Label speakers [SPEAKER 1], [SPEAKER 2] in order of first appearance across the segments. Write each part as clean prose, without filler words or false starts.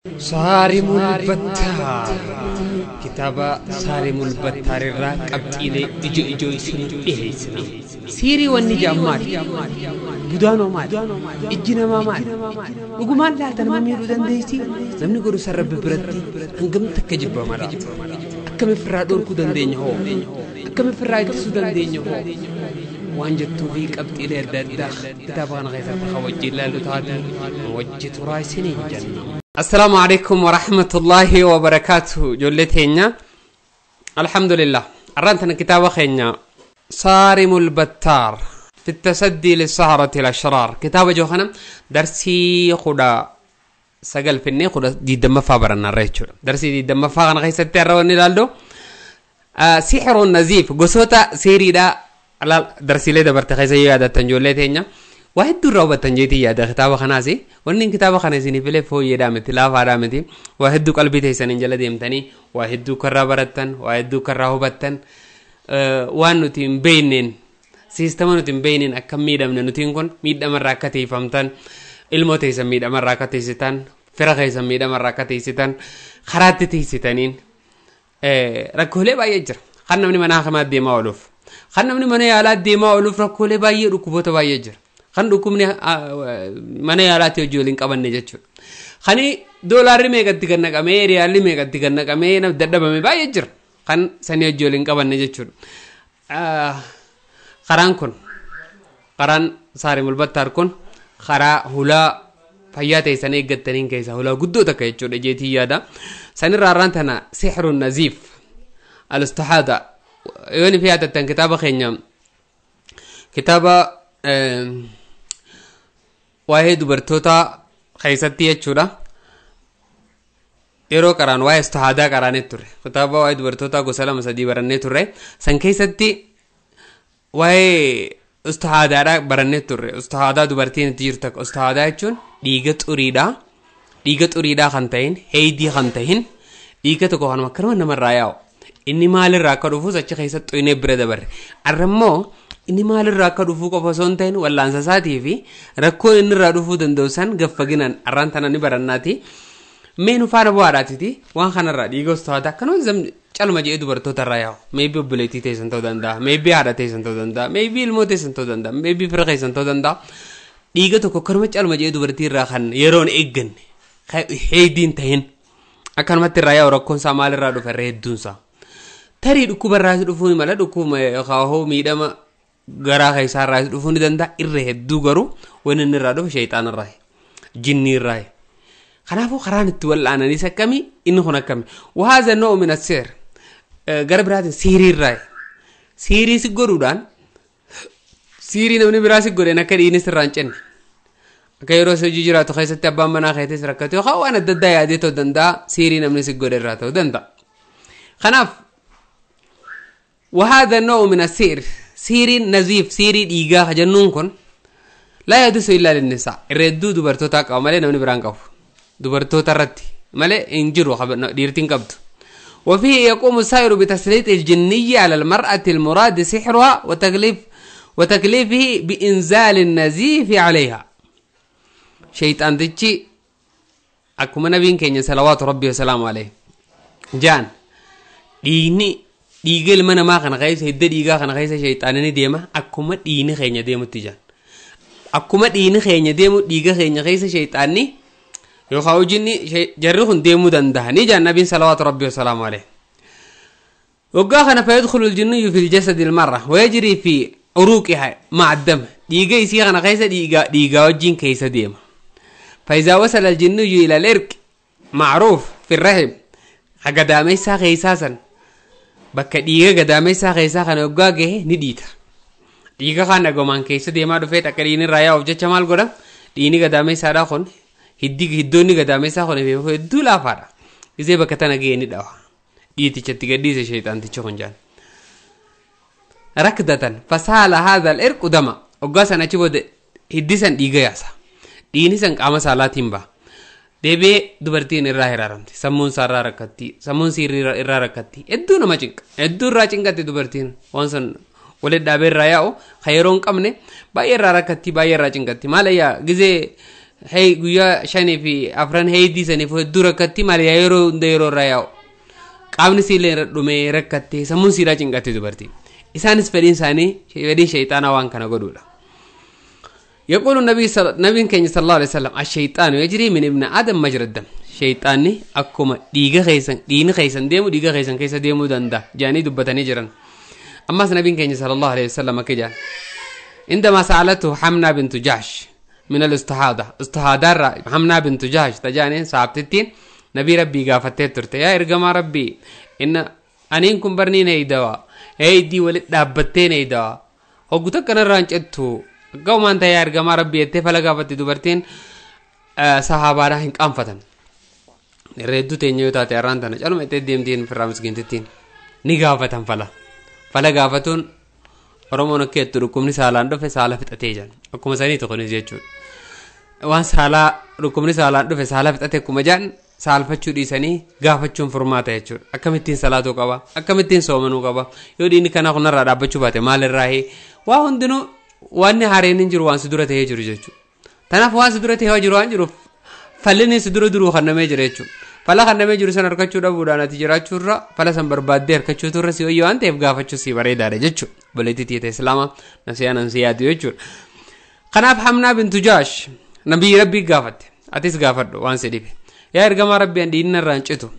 [SPEAKER 1] Saarimul Battaar kitaaba Saarimul Battaar irraa qabxiilee ijoo ijoo isinii dhiheessina. Siirii wanni jedhan maali? Budaanoo maali? Ijji namaa maali? Dhugumaan laata nama miidhuu dandeessi? Namni godhu san Rabbi biratti hangam takka jibbama laata? Akkam ofirraa dhorkuu dandeenya hoo? Akkam ofirraa ittisuu dandeenya hoo? Waan jettuu fi qabxiilee adda addaa kitaaba kana keessatti kan wajjin ilaallu taate wajji turaa isiniin jenna. السلام عليكم ورحمة الله وبركاته جولتينا الحمد لله أرانتنا كتاب خينا صارم البتار في التسدي للسهرة الأشرار كتاب جوخنا درسي خدا سجل في الني خدا دي دم فابرنا ريتشو درسي دي دم فاغنا غيستي الرواني لالو سحر النزيف قصوتا سيري دا على درسي لي دبرت خيسي يادا تنجولتينا واحد دور تنجيتي يا ده كتاب خناسي ونين كتاب خناسي نفله فو يدامتي لا فارامتي واحد دو قلبي تيسن انجل ديمتني واحد دو كرا برتن واحد دو كرا هوبتن وان نتين بينين سيستم نتين بينين اكم ميدم نتين كون ميدم راكتي فهمتن ilmoo teessan miidhamarraa akka teessitan fira keessan miidhamarraa akka teessitan karaatti teessitaniin rakkoolee baay'ee jira kan namni mana hakimaa deemaa ooluuf kan namni mana yaalaa deemaa ooluuf rakkoolee baay'ee dhukkuboota baay'ee jira kan dhukkubni mana yaalaatti hojii waliin qabanne jechuudha. Kani doolaarri meeqatti kan naqamee riyaalli meeqatti kan naqamee dadhabame baay'ee jira kan sanii hojii waliin qabanne jechuudha. Karaan kun karaan Saarimul Battaar kun karaa hulaa fayyaa teessan eeggattaniin keessaa hulaa guddoo takka jechuudha jeetii yaada. Sanirraa har'aan tana sixruun naziif al-istihaada yoon fi yaadattan kitaaba keenya kitaaba waa'ee dubartoota keessatti jechuudha. Yeroo qaraan waa'ee istihaadaa qaraanee turre. Kitaaba waa'ee dubartoota gosa lama sadii barannee turre. San keessatti waa'ee istihaadaadha barannee turre. Istihaadaa dubartiin itti jirtu takka. Istihaadaa jechuun dhiiga xuriidha. Dhiiga xuriidhaa kan ta'in, heeydii kan ta'in, dhiiga tokko kanuma akkanuma namarraa yaa'u. Inni maalirraa akka dhufuus achi keessatti xuyinee bira dabarre. Arra immoo inni maalirraa akka dhufuu qofa osoo hin ta'in wallaansa isaatii fi rakkoo inni irraa dhufuu danda'u san gaffaginaan arraan tana ni barannaati. Mee nu faana bu'aadhaatiti waan kanarraa dhiiga ustaata akkanuma calma jedhee dubartoota irraa yaa'u. Meebii obboleettii teessan ta'uu danda'a, meebii haadha teessan ta'uu danda'a, meebii ilmoo teessan ta'uu danda'a, meebii fira keessan ta'uu danda'a. Dhiiga tokko akkanuma calma jedhee dubartii irraa kan yeroon eegganne heeydiin ta'in akkanumatti irraa yaa'u rakkoon isaa maalirraa dhufe irra hedduunsaa. Tarii dhukkuba irraas dhufuu ni mala dhukkuba yookaan miidhama garaa keessaa irraas dhufuu ni danda'a irra hedduu garuu wanni inni irraa dhufu sheexaan irraa jinni irraa. Kanaafuu karaan itti wal'aananis akkamii inni kun akkamii wahaza noo min asseer gara biraatiin siirii irraa siirii si godhuudhaan siirii namni biraa si godheen akka dhiinis irraa hin cenne akka yeroo hojii jiraatu keessatti abbaan manaa keetis rakkatu yookaan waan adda addaa yaadee ta'uu danda'a siirii namni si godhe irraa ta'uu danda'a. Kanaaf وهذا النوع من السير سيري نزيف سيري ديغا جنون كن لا يدس الا للنساء الردو دبرتوتا قو مالي نمني بران قف دبرتوتا رتي مالي انجرو ديرتين قبض وفيه يقوم السائر بتسليط الجنية على المرأة المراد سحرها وتكليفه بإنزال النزيف عليها شيطان دجي أكما نبين كين صلوات ربي وسلامه عليه جان ديني dhiiga ilma namaa kana keessa hidda dhiigaa kana keessa sheexaanni deema akkuma dhiigni keenya deemutti jaan. Akkuma dhiigni keenya deemu dhiiga keenya keessa sheexaanni yookaan hojiinni jarri kun deemuu danda'anii jaan nabiin salawaatu rabbi wasalaamu alayhi. Waggaa kana fayadkhulu aljinniyu fi ljasadi almarra wayajri fi uruqiha ma'a addam dhiiga isii kana keessa dhiigaa wajjin keessa deema. فإذا وصل الجني إلى الإرك معروف في الرحم قداميسا keessa bakka dhiiga gadaameessaa keessaa kana yoggaa gahe ni dhiita. Dhiiga kana gomaan keessa deemaa dhufee akka dhiigni irraa yaa'uuf jecha maal godha? Dhiigni gadaameessaadhaa kun hiddoonni gadaameessaa kun hedduu laafaadha. Gisee bakka tana gahee ni dhawa. Dhiitichatti gadhiise sheexaantichi kun jaan. Rakdatan fasaala haadha al-irqu dama. Hoggaa sana achi booda hiddi san dhiiga yaasa. Dhiigni san qaama saalaatiin baha. Deebi'ee dubartiin irraa hiraaramti. Sammuun isaa irraa rakkatti. Sammuun isii irraa rakkatti. Hedduu nama cinqa. Hedduu irraa cinqatti dubartiin. Waan san walitti dhaabee irraa yaa'u kan yeroo hin qabne baay'ee irraa rakkatti baay'ee irraa cinqatti. Maal ayyaa gizee Hey guyyaa 5 fi 4 heeydii saniif hedduu rakkatti maal yeroo hunda yeroo irraa yaa'u. Qaamni siillee dhumee rakkatte sammuun siidhaa cinqatte dubartii. Isaanis fedhiin isaanii fedhiin shayxaanaa waan kana godhuudha. يقول النبي نبي كان صلى الله عليه وسلم الشيطان يجري من ابن آدم مجرى الدم. شيطاني أكما ديغا خيسن دين خيسن ديمو ديغا خيسن كيسا ديمو دندا جاني دبتني جرن. أما نبي كان صلى الله عليه وسلم كجا عندما سألته حمنا بنت جحش من الاستحاضة استحاضة حمنا بنت جحش تجاني صاحبتين نبي ربي قافتت ترتي يا إرجما ربي إن أنينكم برنين أي دواء أي دي ولد دابتين أي دواء هو كان رانج أتو قوم أنت يا إرجما ربي يتفلا قافت دبرتين صحابة راهن قامفتن ردو تينيو تاتي أرانتنا جالو متديم دين في الرامس جنتين نقافتن فلا فلا قافتون Oromoon akka jettu dhukkubni saalaan dhufe saala fixatee jira. Akkuma sanii tokkonis jechuudha. Waan saalaa dhukkubni saalaan dhufe saala fixate akkuma jedhan saalfachuu dhiisanii gaafachuun furmaata jechuudha. Akkamittiin salaatuu qaba? Akkamittiin soomanuu qaba? Yoo dhiinni kanaa kunarraa dhaabbachuu baate maalirraa hee? Waa hundinuu wanni hareen hin jiru waan si dura ta'ee jiru jechuudha. Kanaaf waan si dura ta'ee jiru waan jiruuf fallinni si dura duruu kannamee jira jechuudha. Fala kannamee jiru san harkachuu dhabuudhaan ati jiraachuurra fala san barbaaddee harkachuuturra si wayya waan ta'eef gaafachuu si bareedaadha jechuudha. Obboleettii tiita Islaamaa nasiyaa nan si yaadu jechuudha. Kanaaf Hamnaa bintu Jaash nabiyyi Rabbii gaafatte. Atis gaafadhu waan si dhibe. Yaa ergamaa Rabbii an dhiinna irraa hin citu.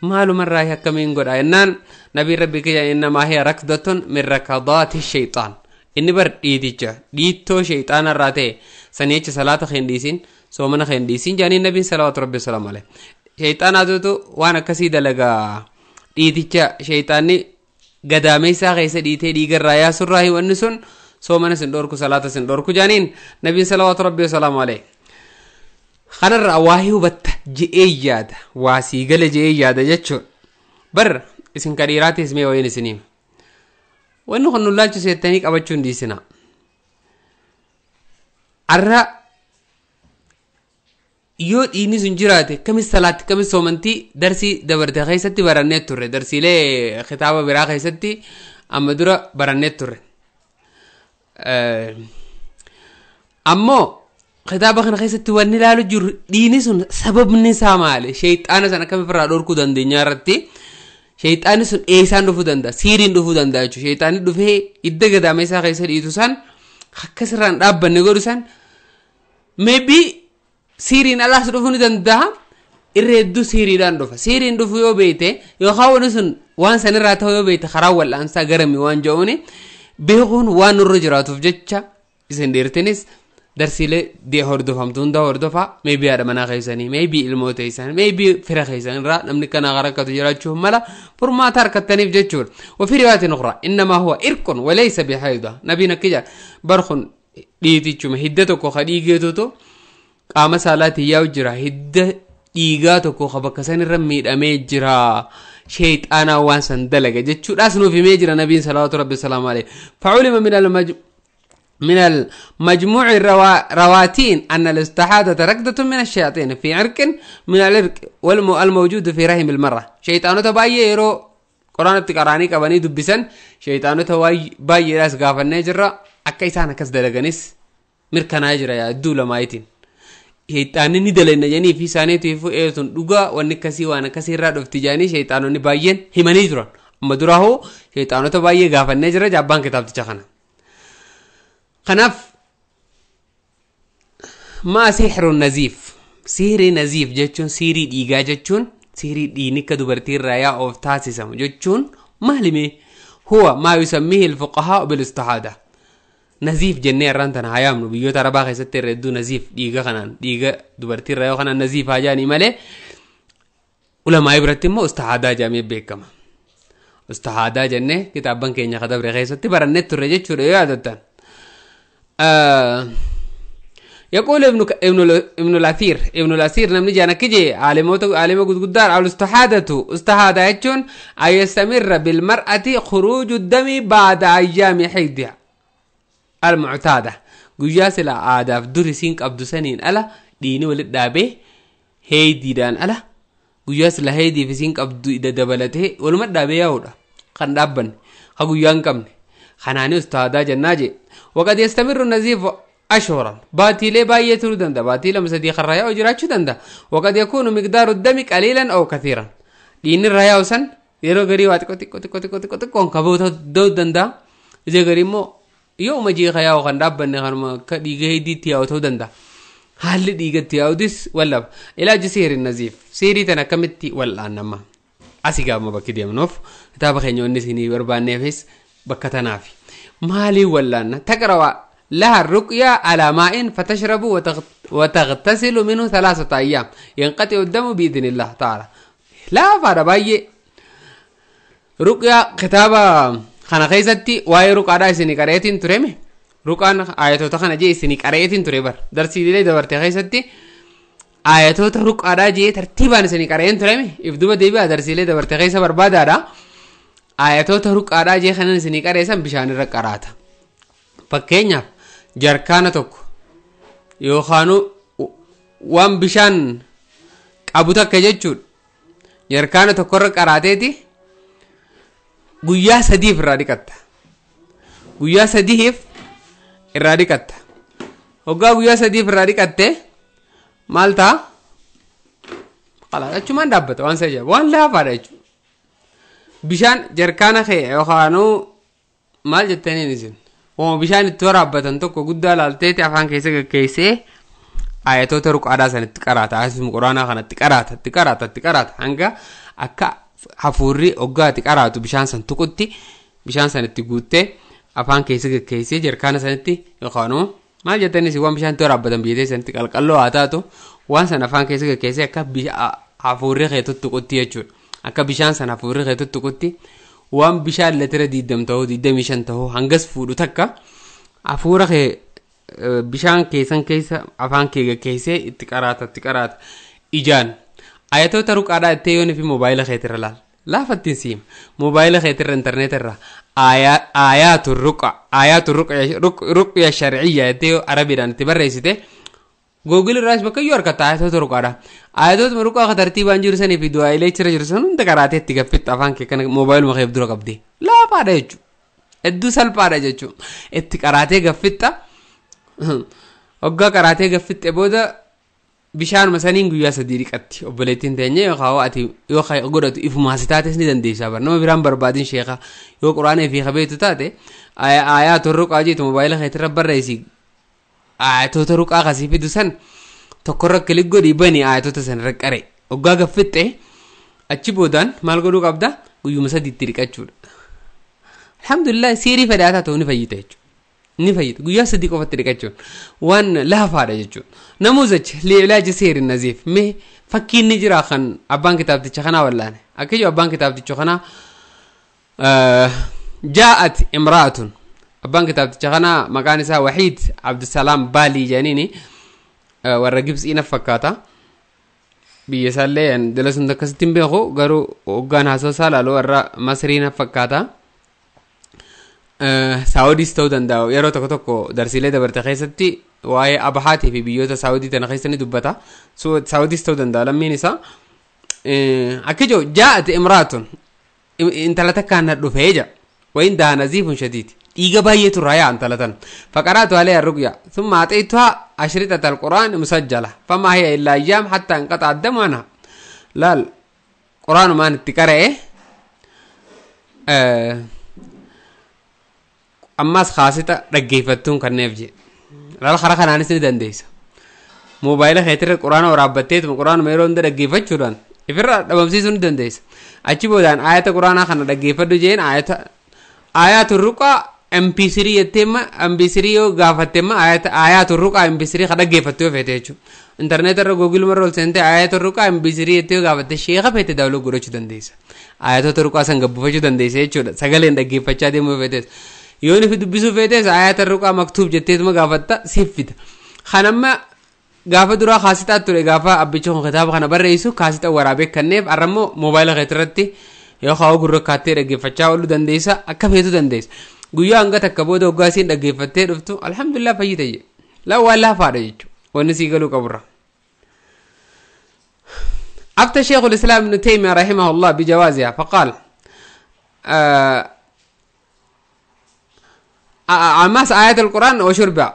[SPEAKER 1] Maalumarraa akkamiin godha jennaan nabiyyi Rabbii kiyya innamaa hiya rakdatun min rakadaati shayxaan. Inni bar dhiiticha dhiittoo shayxaana irraa ta'e sanii jecha salaata kee hin dhiisin soomana kee hin dhiisin jedhanii nabiin salawaatu Rabbii salaamu alayhi. Shayxaanaatutu waan akkasii dalagaa dhiiticha shayxaanni gadaameessaa keessa dhiitee dhiigarraa yaasurraa wanni sun soomana sin dhorku salaata sin dhorku jedhaniin nabiin salawaatu Rabbii salaamu alayhi. Kanarraa waa hubatta je'ee yaada waa sii gala je'ee yaada jechuudha. Bar isin ka dhiiraatis mee wayiin isiniif. Wanni kun nu laalchisu jettanii qabachuu hin dhiisinaa. Arra yoo dhiinni sun jiraate kamis salaatti kamis soomantii darsii dabarte keessatti barannee turre darsiilee kitaaba biraa keessatti amma dura barannee turre. Ammoo kitaaba kana keessatti wanni ilaalu jiru dhiinni sun sababni isaa maali? Shayxaana sana akkam ofirraa dhorkuu dandeenya irratti shayxaanni sun eessaan dhufuu danda'a? Siiriin dhufuu danda'a jechuudha. Shayxaanni dhufee idda gadaama isaa keessa dhiitu san akkasirraan dhaabbanne godhu san maybe siiriin alaas dhufuu ni danda'a. Irra hedduu siiriidhaan dhufa. Siiriin dhufu yoo beekte yookaan wanni sun waan sanirraa ta'u yoo beekte karaa wal'aansaa garami waan jedhuuni beekuun waan nurra jiraatuuf jecha isin dheertinis darsiilee hordofamtu hunda hordofaa maybe haadha manaa keessanii maybe ilmoota isaanii maybe fira keessanii irraa namni kana rakkatu jiraachuuf mala furmaata harkattaniif jechuudha. وفي رواية أخرى إنما هو إرق وليس بحيضة. نبينا كجا برخن dhiitichuma hidda tokko ka dhiigeetutu qaama saalaatiin yaa'u jira hidda dhiigaa tokko ka bakka sanirra miidhamee jira shayxaanaa waan san dalaga jechuudhaas nuuf himee jira nabiin salawaatu rabbi salaamu alayhi. فعلم من المجموع الرواتين أن الاستحاضة ركضة من الشياطين في عرق من العرق والموجود في رحم المرأة. شيطان تبايي يرو قرآن تقراني كبني دبسن شيطان تبايي راس غافن جرا أكيسان كس دلغنس مركنا جرا يا دولة مايتين شيطان ندلنا جني في سانه تيفو ايتون دوغا ونكسي وانا كسي را دفتي جاني شيطان نبايين همني جرا اما دراهو شيطان تبايي غافن جرا جابان كتاب تشخنا. Kanaaf maa sihru naziif sihrii naziif jechuun sihrii dhiigaa jechuun sihrii dhiigni akka dubartii irraa yaa'uuf taasisamu jechuun maalime huwa maa yusammihi alfuqahaa bilistihaada. Naziif jennee irraan tana haa yaamnu biyyoota arabaa keessatti irra hedduu naziif dhiiga kanaan dhiiga dubartii irraa yoo kanaan naziif haa jaanii malee ulamaa biratti immoo istihaadaa jedhamee beekama. Istihaadaa jennee kitaabban keenya kadabre keessatti barannee turre jechuudha yoo yaadattan. يقول ابن الأثير ابن الأثير نمني جانا كجي عالم قدار على استحادته استحادة يجون أن يستمر بالمرأة خروج الدم بعد أيام حيضها المعتادة. قجاس العادة في درسين قبض سنين ألا ديني ولد دابه هيدي دان ألا قجاس لهيدي في سين قبض إذا دبلته ولمد دابه يودا خان دابن خقو يانكمن خناني استحادة جناجي. وقد يستمر النزيف أشهرا باتيلي باية turuu danda'a baatii 2 3 kan raayyaa jiraachuu danda'a. وقد يكون مقدار الدم قليلا أو كثيرا dhiinni raayyaa san yeroo garii waa xiqqoo xiqqoo xiqqoo xiqqoo xiqqoo xiqqoon kabuu ta'uu danda'a. Ija garii immoo yoo uma jiiqa yaa'u kan dhaabbanne kanuma akka dhiiga hiddiitti yaa'u ta'uu danda'a. Haalli dhiigatti yaa'utis wallaba. Ilaaji sihirii naziif sihirii tan akkamitti wal'aannama asii gaafuma bakki deemnuuf kitaaba keenya wanni isinii barbaanneefis bakka tanaafi. Maaliin wal'aanna taqrawaa لها الرقية على ماء فتشرب وتغتسل منه 3 أيام ينقطع الدم بإذن الله تعالى. لا فارباي رقية كتابة خنا خيستي واي رقعة إسني قريتين ترمي رقعة آياتو تخنا جي إسني قريتين تري درسي دي دبرتي خيستي آياتو ترقعة جي ترتيبا إسني قريتين ترمي إفدوبة ديبا درسي لي دبرتي خيسة بربادة آياتو ترقعة جي خنا إسني قريسان بشان الرقعات. Fakkeenyaaf jarkaana tokko yookaan waan bishaan qabu takka jechuudha. Jarkaana tokkorra qaraateeti guyyaa 3 irraa dhiqatta. Guyyaa 3 irraa dhiqatta. Hoggaa guyyaa 3 irraa dhiqatte maal ta'a? Qalaa achumaan dhaabbata waan sajaa waan laafaadha jechuudha. Bishaan jarkaana kee yookaan maal jettaniin isin? Bishaan itti waraabbatan tokko guddaa laalteeti afaan keessa gaggeessee ayatoota ruqaadhaa san itti qaraata. Asuma quraanaa kana itti qaraata, itti qaraata, itti qaraata. Hanga akka hafuurri hoggaa itti qaraatu bishaan san tuqutti bishaan san itti guuttee afaan keessa gaggeessee jarkaana sanitti yookaan maal jettanis waan bishaan itti waraabbatan biyyatee sanitti qalqalloo haa taatu waan san afaan keessa gaggeessee akka hafuurri kee tuttuqutti jechuudha. Akka bishaan san hafuurri kee tuttuqutti waan bishaan litira 20 ta'uu 25 ta'uu hangas fuudhu takka hafuura kee bishaan keessan keessa afaan kee gaggeessee itti qaraata itti qaraata. Ijaan ayatoota ruqaadhaa ittee yoon fi moobaayila keetirra laal laafattiin siima moobaayila keetirra intarneetirra aayaatu ruqa aayaatu ruqya sharciyya ittee arabiidhaan itti barreessite Google irraas bakka iyyuu argatta ayatoota ruqaadha. Ayatoota ruqaa ka tartiibaan jiru sanii fi du'aa'ilee jira jiru san hunda qaraatee itti gaffitta afaan kee kana moobaayiluma keef dura qabdee. Laafaadha jechuudha. Hedduu salphaadha jechuudha. Itti qaraatee gaffitta. Hoggaa qaraatee gaffitte booda bishaanuma saniin guyyaa 3 dhiqatti. Obboleettiin teenya yookaan ati yoo godhatu ifumaa si taates ni dandeessaa bara. Nama biraan barbaadin sheekaa yoo quraana fi kabeetu taate ayaatu ruqaa jeetu moobaayila keetirra barreessi. Ayatoota ruqaa kasii fidu san tokkorra kilik godhii bani ayatoota san irra qare. Hoggaa gaffitte achi boodaan maal godhuu qabda? Guyyuma 3 itti dhiqachuudha. Alhamdulillah siirii fedhaa ta'uu ni fayyita jechuudha. Ni fayyita guyyaa 3 qofatti dhiqachuun waan laafaadha jechuudha. Namuuzach liilaaji sihirii naziif mee fakkiin ni jira kan abbaan kitaabticha kanaa wallaane. Akka ijoo abbaan kitaabticha kanaa jaa'at imra'atun. Abbaan kitaabticha kanaa maqaan isaa Wahiid Abdusalaam Baalii jedhaniini warra Gibxii na fakkaata. Biyya isaallee dila sun akkasitti hin beeku garuu hoggaan haasoo isaa laalu warra Masrii na fakkaata. Saawudiis ta'uu danda'a yeroo tokko tokko darsiilee dabarte keessatti waa'ee Abahaatii fi biyyoota Saawudii tana keessa ni dubbata. Saawudiis ta'uu danda'a lammiin isaa. Akka ijoo jaa'at imraatun intala takkaan na dhufee jira. Wayin daha naziifun shadiidi. Dhiiga baay'eetu irraa yaa'a intala tana. Faqaraatu alayha ruqya. Thumma ataytuha ashritata alquraan musajjala. Famaa hiya illaa ayyaam hattaa inqaxa'a addamu anha. Laal quraanumaan itti qara'e ammas kaasita dhaggeeffattuun kanneef jee. Laal karaa kanaanis ni dandeessa. Moobaayila keetirra quraana waraabbatteetuma quraanuma yeroo hunda dhaggeeffachuudhaan ifirra dhabamsiisuu ni dandeessa. Achi boodaan ayata quraanaa kana dhaggeeffadhu jeen ayaatu ruqaa MP3 jetteemma MP3 yoo gaafatteemma ayaatu ruqaa MP3 ka dhaggeeffattu yoo feete jechuudha. Intarneet irra Google marra ol seentee ayaatu ruqaa MP3 jettee yoo gaafatte sheeka feete daawwachuu godhachuu dandeessa. Ayatoota ruqaa san gabbifachuu dandeessa jechuudha. Sagaleen dhaggeeffachaa deemuu yoo feetes. Yoo inni dubbisuu feetes ayata ruqaa maktuub jetteetuma gaafatta siif fida. Kanamma gaafa duraa kaasitaa ture gaafa abbicha kun kitaaba kana barreessu kaasita waraabee kanneef arrammoo moobaayila keetirratti yoo kaa'u gurra kaattee dhaggeeffachaa ooluu dandeessa akka feetu dandeessa. Guyyaa hanga takka booda hoggaa isiin dhaggeeffattee dhuftu alhamdulillah fayyita jee. Laa waan laafaadha jechuudha. Wanni sii galuu qaburra. أفتى شيخ الإسلام ابن تيمية رحمه الله بجوازها فقال عماس آيات القرآن وشربها.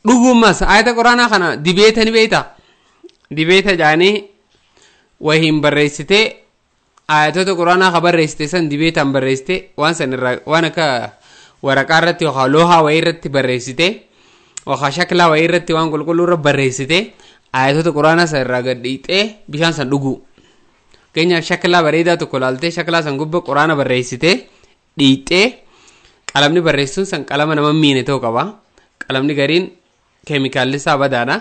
[SPEAKER 1] Dhugumas ayata quraanaa kana dibeeta ni beeyta. Dibeeta jaanii wahiin barreessitee ayatoota quraanaa ka barreessite san dibeetaan barreessite waan san irraa waan akka waraqaa irratti yookaan loohaa wayii irratti barreessite yookaan shaklaa wayii irratti waan qulqulluu irra barreessite ayatoota quraanaa san irraa gad dhiixee bishaan san dhuguu. Fakkeenyaaf shaklaa bareedaa tokko laaltee shaklaa san gubbaa quraana barreessite dhiixee qalamni barreessuun san qalama nama miine ta'uu qaba. Qalamni gariin keemikaalli isaa badaadha.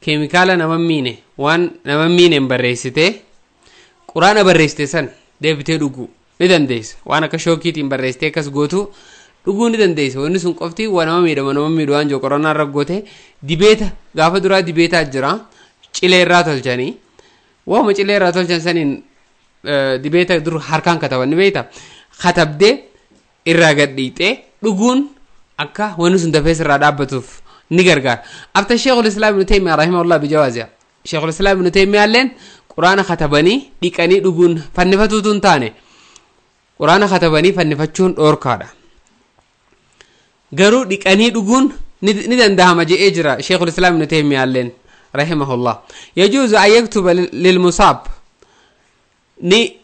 [SPEAKER 1] Keemikaala nama miine waan nama miineen barreessite quraana barreessite san deebitee dhuguu ni dandeessa. Waan akka shookiitiin barreessitee akkas gootu dhuguu ni dandeessa. Wanni sun qofti waan nama miidhama nama miidhu waan jiru qoranaa irra goote dibeeta gaafa duraa dibeetaa jira cilee irraa tolchanii waanuma cilee irraa tolchan saniin dibeeta dur harkaan kataban ni beekta. Katabdee irraa gad dhiixee dhuguun akka wanni sun dafee sirraa dhaabbatuuf ni gargaara. Afta Sheekhul Islaam Ibnu Taymiyaa rahimahullah bijawaaziya. Sheekhul Islaam Ibnu Taymiyaa illeen quraana katabanii dhiqanii dhuguun fannifatuutu hin taane quraana katabanii fannifachuun dhoorkaadha. Garuu dhiqanii dhuguun ni dandahama je'ee jira Sheekhul Islaam Ibnu Taymiyaa illeen rahimahullah. Yajuuzu an yaktuba lilmusaab ni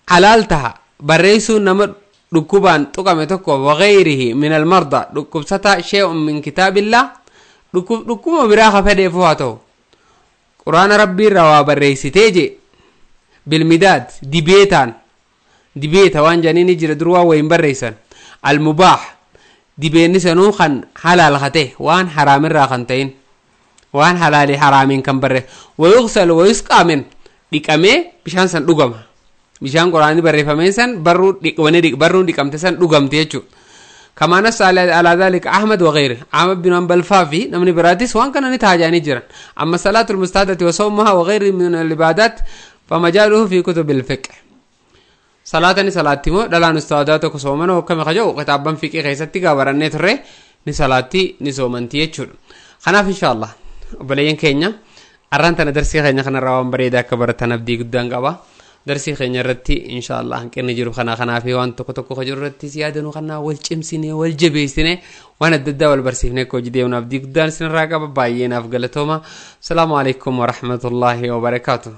[SPEAKER 1] halaal taha barreessuun nama dhukkubaan tuqame tokko wagayrihi min almarda dhukkubsataa shee'un min kitaabillah dhukkuma biraa ka fedheefu haa ta'u quraana rabbiirraa waa barreessitee je bilmidaad dibeetaan dibeeta waan jedhanii jira dur waan wayin barreessan almubaax dibeenni sanuu kan halaal hate waan haraamirraa kan ta'in waan halaali haraamiin kan barre wayuqsalu wayusqaa min dhiqamee bishaan san dhugama. Bishaan quraanni barreeffameen san barruun dhiqamte san dhugamte jechuudha. Kamaa nassa alaa dhaalika Ahmad wa ghayri Ahmad bin Hanbal faa fi namni biraatis waan kana ni tajaajilanii jiran. Amma salaatul mustaadati wa sawmaha wa ghayri min al-ibaadaat famajaaluhu fi kutubil fiqh. Salaata ni salaatti moo dhalaan ustaadaa tokko soomana hokkame kaja'u kitaabban fiqhii keessatti gaabarannee turre ni salaatti ni soomanti jechuudha. Kanaaf inshaallah obboleeyyan keenya arraan tana darsii keenya kanarraa waan bareedaa akka baratan abdii guddaan qaba. Darsii keenya irratti inshaallah hanqinni jiru kanaa fi waan tokko tokko jiru irratti yaadanuu kanaa wal cimsine wal jabeessine waan adda addaa wal barsiifne akka hojii deemnu abdii guddaan isinirraa qaba. Baay'ee naaf galatooma. Salaamu alaikum warahmatullaahi wabarakaatu.